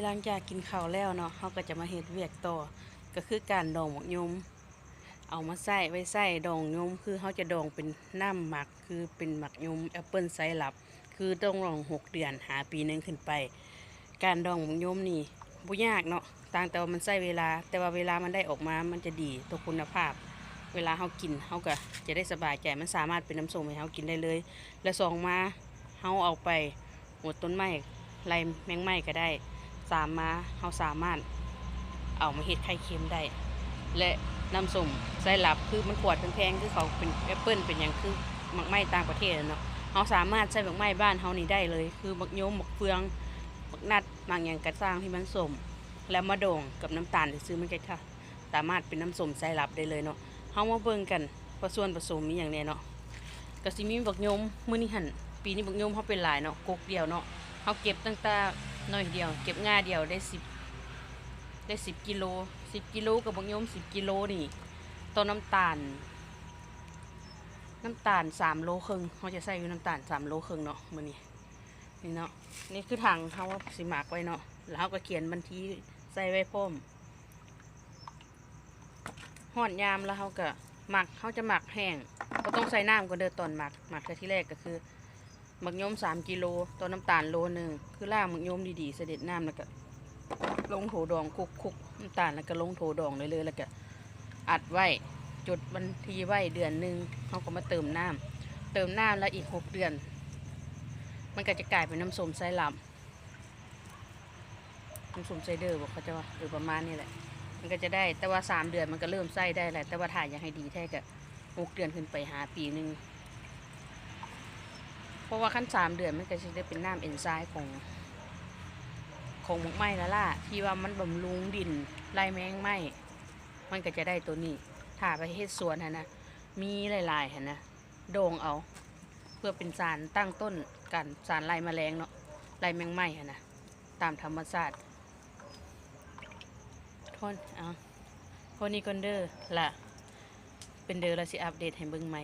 ຫຼັງຈາກກິນເຂົ້າແລ້ວເນາະ ເຮົາກໍຈະມາເຮັດວຽກຕໍ່ ກໍຄືການດອງໝາກຍົມ ເອົາມາໃຊ້ ໄວ້ໃຊ້ດອງໝາກຍົມ ຄືເຮົາຈະດອງເປັນນ້ຳໝາກ ຄືເປັນໝາກຍົມແອັບເປິ້ນໄຊຣັບ ຄືຕ້ອງດອງຫົກເດືອນຫາປີໜຶ່ງຂຶ້ນໄປ. ການດອງໝາກຍົມນີ້ບໍ່ຍາກເນາະ ຕ່າງແຕ່ວ່າມັນໃຊ້ເວລາ ແຕ່ວ່າເວລາມັນໄດ້ອອກມາ ມັນຈະດີຕໍ່ຄຸນນະພາບ. ເວລາເຮົາກິນ ເຮົາກໍຈະໄດ້ສະບາຍໃຈ ມັນສາມາດເປັນນ້ຳສົ້ມໃຫ້ເຮົາກິນໄດ້ເລີຍ ແລະ ສອງມາ ເຮົາເອົາໄປຫົດຕົ້ນໄມ້ ໄລ່ແມງໄມ້ກໍໄດ້. ສາມມາ ເຮົາສາມາດເອົາມາເຮັດໄຂ່ເຄັມໄດ້ ແລະ ນ້ຳສົ້ມໄຊຣັບ ຄືມັນຂວດແພງໆ ຄືເຂົາເປັນແອັບເປິ້ນເປັນຫຍັງ ຄືໝາກໄມ້ຕ່າງປະເທດຫັ້ນເນາະ ເຮົາສາມາດໃຊ້ໝາກໄມ້ບ້ານເຮົານີ້ໄດ້ເລີຍ ຄືໝາກຍົມ ໝາກເຟືອງ ໝາກນັດ ໝາກຫຍັງກໍຊ່າງທີ່ມັນສົ້ມ ແລ້ວມາດອງກັບນ້ຳຕານຊື່ໆ ມັນກໍສາມາດເປັນນ້ຳສົ້ມໄຊຣັບໄດ້ເລີຍເນາະ. ເຮົາມາເບິ່ງກັນວ່າສ່ວນປະສົມມີຫຍັງແດ່ເນາະ. ກໍຊິມີບັກຍົມ ມື້ນີ້ຫັ້ນ ປີນີ້ບັກຍົມເຮົາເປັນຫຼາຍເນາະ ກົກດຽວເນາະ ເຮົາເກັບຕັ້ງແຕ່ໜ່ວຍດຽວ ເກັບງ່າດຽວໄດ້ສິບ ໄດ້ສິບກິໂລ ສິບກິໂລກັບບັກຍົມສິບກິໂລນີ້ ຕໍ່ນ້ຳຕານ ນ້ຳຕານສາມໂລເຄິ່ງ ເຮົາຈະໃຊ້ຢູ່ນ້ຳຕານສາມໂລເຄິ່ງເນາະ ມື້ນີ້ ນີ້ເນາະ. ນີ້ຄືຖັງເຮົາຊິໝັກໄວ້ເນາະ ແລ້ວເຮົາກໍຂຽນບັນທີໃສ່ໄວ້ພ້ອມ. ຮອດຍາມແລ້ວເຮົາກໍໝັກ ເຮົາຈະໝັກແຫ້ງ ບໍ່ຕ້ອງໃສ່ນ້ຳກ່ອນເດີ ຕອນໝັກ ໝັກເທື່ອທີແລກກໍຄື ໝາກຍົມສາມກິໂລ ຕໍ່ນ້ຳຕານໂລໜຶ່ງ ຄືລ້າງໝາກຍົມດີໆ ສະເດັດນ້ຳ ແລ້ວກໍລົງໂຖດອງ ຄຸກໆ ນ້ຳຕານ ແລ້ວກໍລົງໂຖດອງໄດ້ເລີຍ ແລ້ວກໍອັດໄວ້ ຈົດວັນທີໄວ້ເດືອນໜຶ່ງ ເຮົາກໍມາເຕີມນ້ຳ ເຕີມນ້ຳແລ້ວອີກຫົກເດືອນ ມັນກໍຈະກາຍເປັນນ້ຳສົ້ມໄຊຣັບ ນ້ຳສົ້ມໄຊເດີບໍ ເຂົາເຈົ້າວ່າ ເອີ ປະມານນີ້ແຫຼະ ມັນກໍຈະໄດ້ ແຕ່ວ່າສາມເດືອນມັນກໍເລີ່ມໃຊ້ໄດ້ແຫຼະ ແຕ່ວ່າຖ້າຢາກໃຫ້ດີແທ້ກໍຫົກເດືອນຂຶ້ນໄປຫາປີໜຶ່ງ ເພາະວ່າຄັນສາມເດືອນມັນກໍຊິໄດ້ເປັນນ້ຳເອັນໄຊຂອງ ຂອງໝາກໄມ້ລ້າໆ ທີ່ວ່າມັນບຳລຸງດິນ ໄລ່ແມງໄມ້ ມັນກໍຈະໄດ້ໂຕນີ້. ຖ້າໄປເຮັດສວນຫັ້ນນະ ມີຫຼາຍໆຫັ້ນນະ ດອງເອົາ ເພື່ອເປັນສານຕັ້ງຕົ້ນ ກັນສານໄລ່ມະແລງເນາະ ໄລ່ແມງໄມ້ຫັ້ນນະ ຕາມທຳມະຊາດ. ເທົ່າ ເທົ່ານີ້ກ່ອນເດີ ລະເປັນເດີ ລະຊິອັບເດດໃຫ້ເບິ່ງໃໝ່.